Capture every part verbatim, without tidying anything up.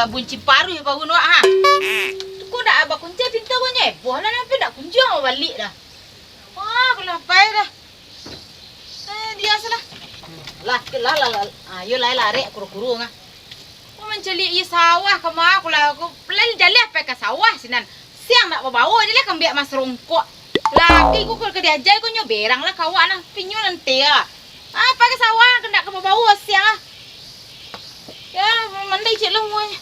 Bunci paruih baru nuak, ha. Tu ko ndak bakunci pintu ko nyo, eh, boh lah, nape ndak kunci baliak dah. Wah, aku lah pai dah. Eh, dia salah. Lah, lah, lah, lah. Ah, yo lai larek kuro-kuro ngah. Aku mancaliak iyo sawah ka ma, aku lah, aku plan jaleh pai ka sawah sinan. Siang ndak babawo je lah kambiak mas rongkok. Laki ku kalau ka diajai ko nyo berang lah ka awak nah, pinyo nanti ah. Ah, pai ka sawah, kena ka babawo siang ah. Ya, mandai cek lah muanyo.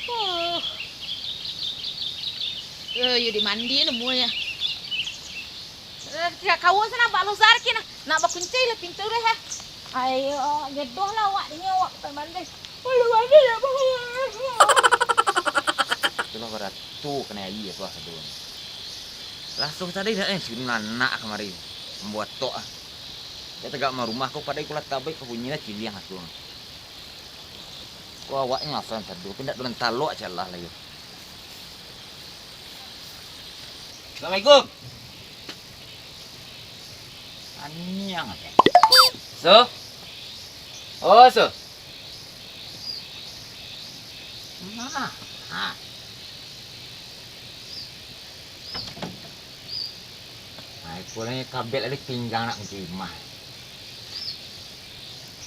Huh. Eh, yo dimandi lah muanyo. Eh, tidak kawa sana, Pak Luzar kina. Nak bakunci lah pintu deh, ha. Ayo, gedoh lah awak ni, awak pai mandi. Pai mandi lah, Pak. Itulah baratu kena aia tu lah sado. Lasuah tadi dah, eh, si anak kamari. Mambuatok ah. Dia tagak ma rumah ko, padai ko lah tabaik ko bunyi lah ciliang asuang. Ko awaknyo asan sado, pindak dulan talok aja lah, lah yo. Assalamualaikum. Aniang aja. So? Oh, so. Nah, nah. Nah, iko lai kabek tadi pinggang nak kunci rumah.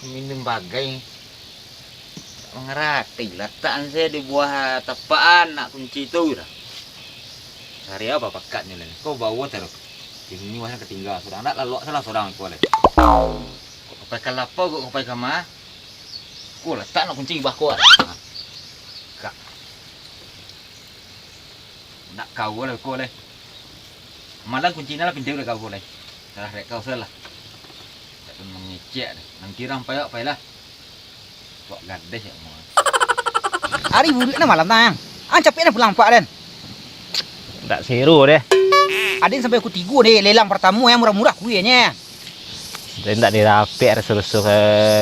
Minum bagai. Mangarati latakan sajo di buah tapakan nak kunci tu dah. Cari apa pakatnyo lai? Kau bawa taruh. Kini wah katingga surang, nak lalok salah surang iko lai. Kok kapai ka lapau, kok kapai ka ma? Ko latak nak kunci bah ko ah. Kak. Nak kau lah ko lai. Malang kunci lah pintu lah kau ko lai. Salah rek kau salah. Tak pun mangecek dah. Nang kirang payah payah lah. Kok gadeh ya mau. Ari buruak nah malam tang. Ah, capek nah pulang pak den. Tak seru deh. Aden sampai aku tigo deh, lelang pertamo yang murah-murah kuenya. Tapi ndak dirapek, raso-raso ka,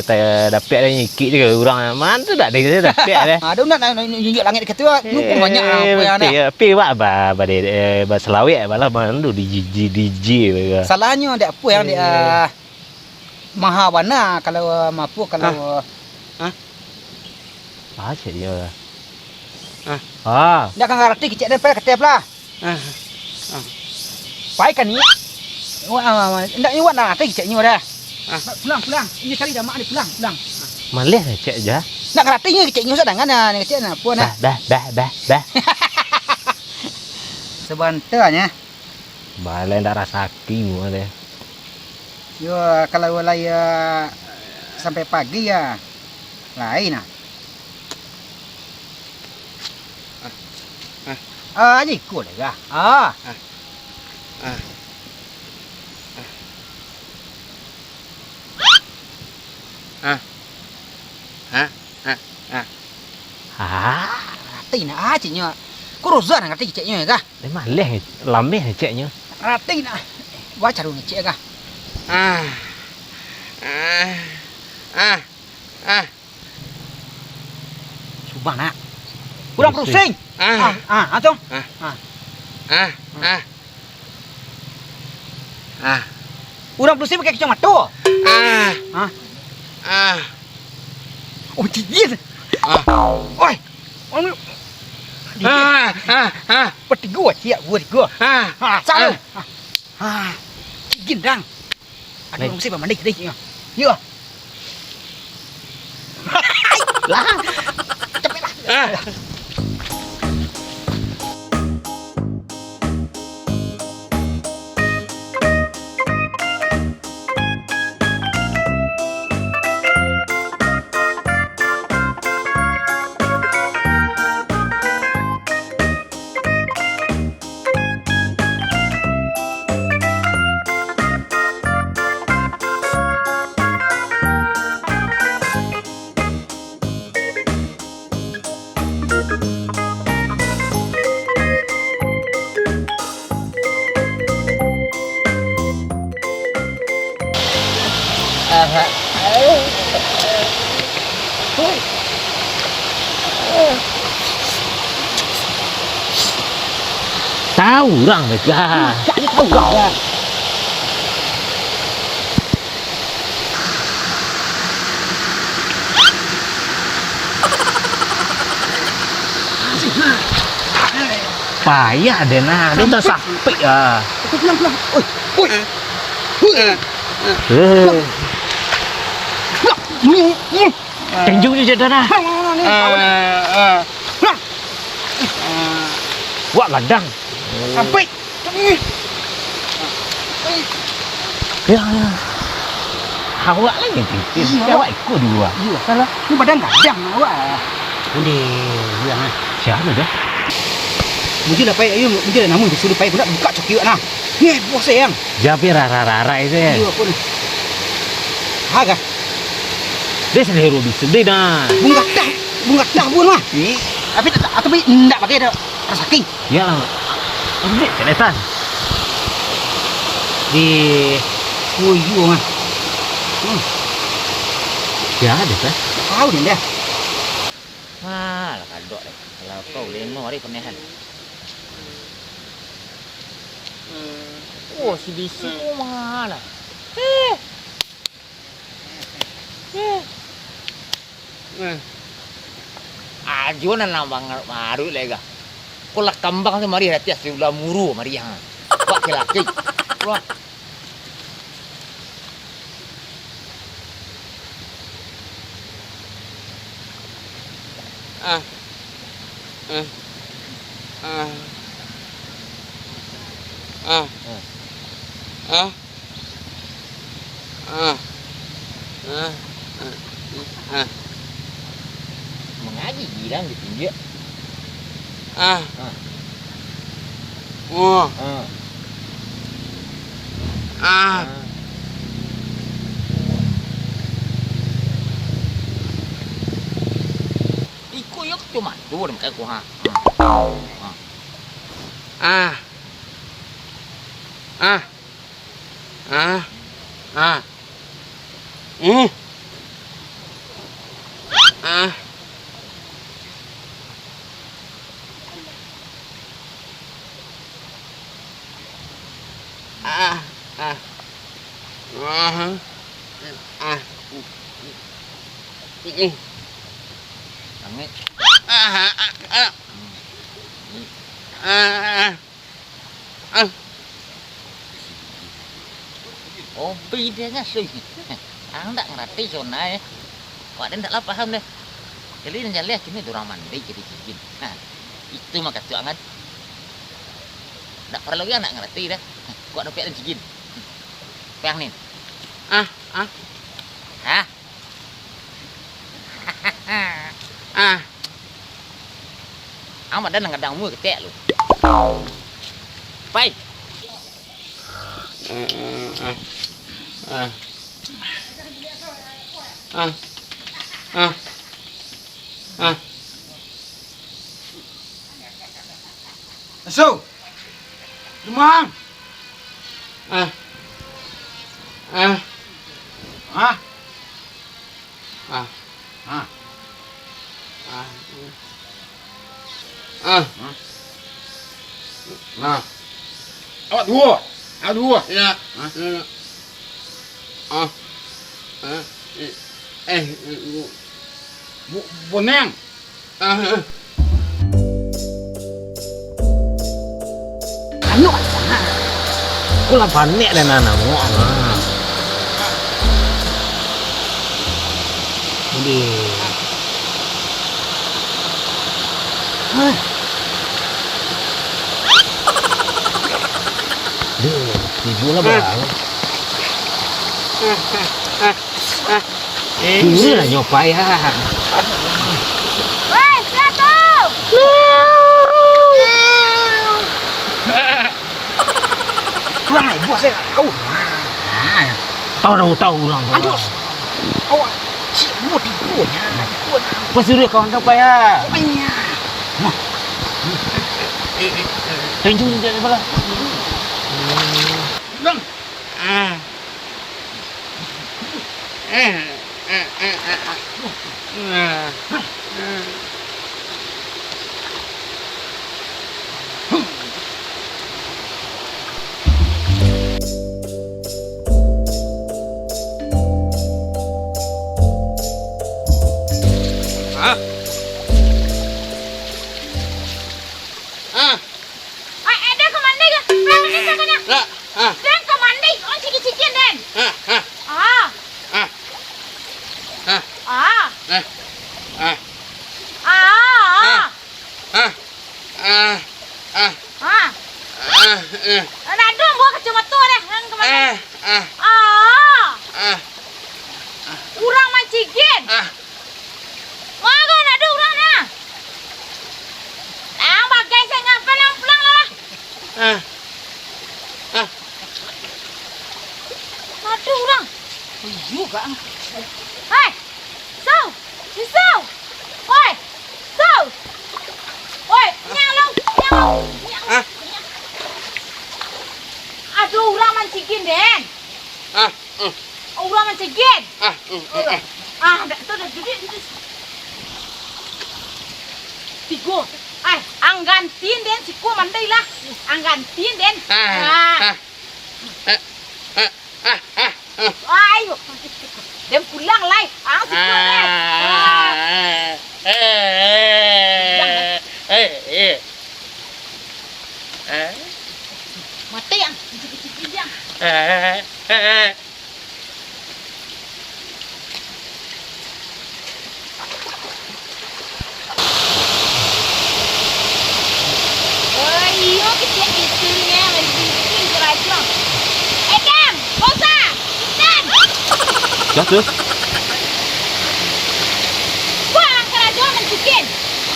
ta-, dapek dah nyikik je ka urang. Mano tu ndak ada dapek deh. Ada ndak nak nunjuk langit ka tu, ah? Lupo banyak apa yang ada. Tapi wak ba, ba, de, eh, ba selawik balah mano di G G, D J. Salahnyo ndak apa yang di, ah, maha bana kalau, ah, mapo kalau. Ah. Ah, cek dia lah. Ah. Ah. Ndak ka ngarati kecek den, pai ka tep lah. Ah. Ah. Pai ka ni. Wah, wah, wah. Ndak iwan lah, kecek nyo dah. Ah. Pulang, pulang. Ini cari dah mak ni, pulang, pulang. Maleh cek je. Ndak ngarati nyo kecek nyo sadangan nah, kecek nah, apa nah. Dah, dah, dah, dah, dah. Sebentarnya. Balai ndak rasaki mua deh. Yo, kalau lai, eh, sampai pagi ya, lain ah. Ah, ah. Ah, aja ikut deh, ya. Ah. Ah. Ah. Ah. Ah. Ah. Ah. Ah, ngarati nak ah, cik nyo. Ko Rozan ngarati cik nyo kah? Dia maleh, lameh cek nyo. Ngarati nak. Wah, caru ngecek kah? Ah. Ah. Ah. Ah. Subang nak. Urang Pusing. Pusing. Ah. Ah, ah, ah, tu. Ah. Ah. Ah. Ah. Ah. Urang Pusing pakai kacamato. Ah. Ah. Ah. Oh, cincin. Ah. Oi. Anu. Ah, ah, ah. Patigo, ciak gua tigo. Ah. Ah, salah. Ah. Ah. Cincin dang. Aduh, Lai. Mesti pamandai tadi. Yo. Yo. Lah. Capek lah. Ah. Tahu urang deh, ah. Cak ni tahu urang deh. Payah den nah, den tasampik ah. Pulang, pulang. Oi, oi. Eh. Pulang. Ni, ni. Tenjung ni jadah nah. Pulang, pulang, pulang, ni. Ah, ah. Pulang. Wak gadang. Sampik. Ya, ya. Awak lah yang titip. Iyo, awak iko dulu ah. Iyo, salah. Ni badan gadang awak. Ondeh, iyo ah. Sia dah? Mungkin lah pai, ayo, mungkin lah namun disuruh pai, buka coki awak nah. Ni, bos sayang. Jabe rara-rara itu ya. Iyo, apa ni? Haga. Dia sendiri bisa, dia dah. Bunga dah, bunga dah pun mah. Ni, tapi tak, tapi ndak pakai dah. Rasa king. Iyolah. Ambiak kaletan. Di kuyuang ah. Hmm. Sia dah, Tan? Tahu den dah. Ah, lah kadok deh. Kalau kau leno hari penehan. Oh, si bisi tu mah lah. Eh. Eh. Ajo nan nambang maruik lai gah. Ko lah kambang tu mari hati asli ulah muru mari ha. Wak kilaki. Wah. Ah. Ah. Ah. Ah. Ah. Ah. Ah. Ah. Ah. Mangaji bilang di pinggir. Ah. Ah. Oh. Ah. Ah. Ah. Iko yo cuma tu, ha. Ah. Ah. Ah. Ah. Hmm. Ah. Ah. Ah. Ah. Ah. Mm-mm. Langik. Ah, ah, ah. Hmm. Ah, ah. Ah. Oh, bidanya sih. Ang ndak ngerti zona, eh. Kok ada ndak lah paham deh. Jadi yang jaleh kini dorang mandi jadi cikin. Nah, itu mah kacau kan. Ndak perlu yang nak ngerti dah. Kok ada piak dan cikin. Pang ni. Ah, ah. Ah. Ah. Ang badan nang gadang umua ketek lu. Pai. Ah, ah, ah. Ah. Ah. Ah. Asu. Lumang. Ah. Ah. Ah. Ah. Ah. Ah. Ah. Ah. Nah. Awak duo. Awak duo. Indak. Ah. Indak. Ah. Ah. Eh. Eh. Bu-, boneng. Ah. Anak, aku lah panek dan anak muak. Aduh. Hah. Duh, tidur lah, Bang. Eh, ini lah nyopai, ha. Woi, sia tu? Kurang aja, bos, eh. Kau. Tahu, tahu, tahu, orang tu. Aduh. Awak, cik, mau tipu, ya. Tipu, nah. Kau suruh kawan kau, ya. Oh, iya. Nah. Tunjuk, tunjuk, sebelah. Bang. Ah. Eh, eh, eh, eh, eh. Ah. Ah. Eh. Anak dong bawa kacamata deh, nang kemana? Eh, ah. Ah. Ah. Urang mancigin. Ah. Mangga anak dong urang nah. Nang bagai saya ngapa nang pulang lah. Ah. Ah. Anak dong urang. Oh, iyo, Kak. Hei, Sau! Sau! Oi! Sau! Oi, nyang lo, nyang lo, nyang lo, nyang. Ado urang mancigin, den. Ah, mm. Urang mancigin. Ah, mm, mm, mm. Ah, dak tu dah jadi. Tigo. Ai, ang gantiin den siko mandai lah. Ang gantiin den. Ah, ah. Ah. Ah, ah, ah, ah. Ayo. Den pulang lai. Ang siko lai. Ah. Ah, eh, eh, eh, eh. Eh. Mati ang. Kicik-kicik ang. Eh, eh, eh. Oh, iyo, kecek itu nyo, mancigin karajo. Eh, Dang! Bosa! Intan! Dah tu. Buang karajo mancigin!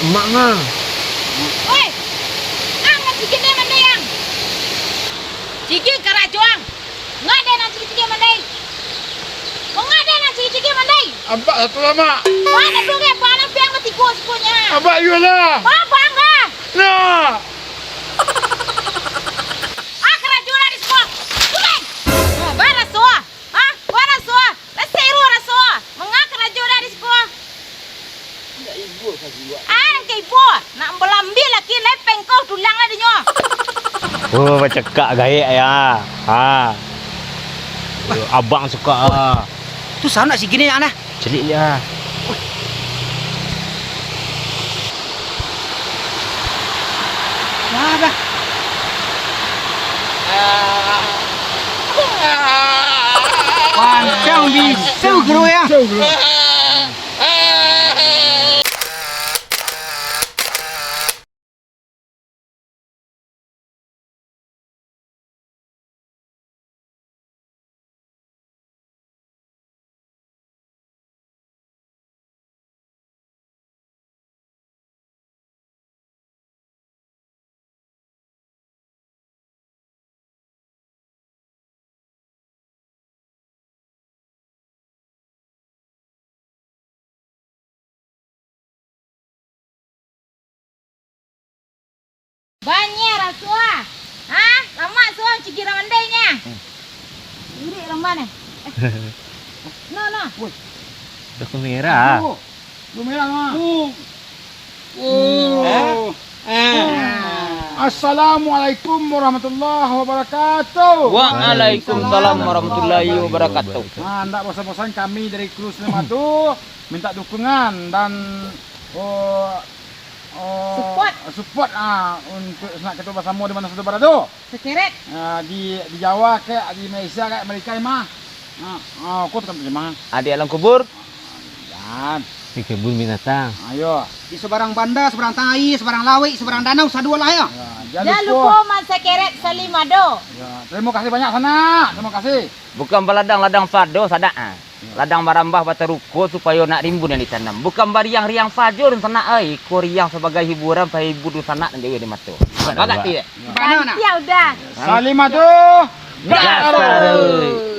Emak ngah. Woi! Ang mancigin deh mandai ang! Cigin karajo ang! Manga den nan cigik-cigik mandai? Manga den nan cigik-cigik mandai? Abak satu lah, Mak. Wah, nadu ge, palang piang batigo sikonya. Abak iyo lah. Wah, bangga. Nah. Ah, karajo lah di siko. Tulen. Oh, baraso. Ah, baraso. Lah seru raso. Manga karajo lah di siko. Ah, nan ka ibo, nak balambi laki lai pengkau tulang lah dinyo. Oh, bacakak gaek ya. Ha. Abang suka. Tu sanak si gini anak. Celik ya. Nah, dah. Pancang bisu, guru ya. Baniah raso ah. Ha? Lamak suang cikiran mandai nya. Hmm. Irik ramban eh. Eh. No, no. Woi. Dah merah. Aduh. Dah merah, no. Hmm. Oh. Eh? Eh. Assalamualaikum warahmatullahi wabarakatuh. Waalaikumsalam warahmatullahi wabarakatuh. Ah, ndak bosan-bosan kami dari kru Selamat tu minta dukungan dan, oh, oh, support. Support, ah, untuk sanak kito basamo di mano sajo barado. Sakeret. Ah, di, di Jawa kek, di Malaysia kek, Amerika mah. Ah, ah, ko tukang terjemah. Di alam kubur. Jan. Di kebun binatang. Ayo. Di sabarang banda, sabarang tangai, sabarang lauik, sabarang danau, saduo lah yo. Ya, jan lupo. Jan lupo mansakeret Salim Ado. Ya, terima kasih banyak sanak. Terima kasih. Bukan baladang-ladang pado sanak ah. Ya. Ladang barambah bataruko supayo nak rimbun yang ditanam. Bukan bariang-riang pajo dunsanak ai, iko riang sabagai hiburan pahibur dunsanak nan jauah di mato. Bagak tu ya. Ganti udah. Salim Ado. Gas taruih.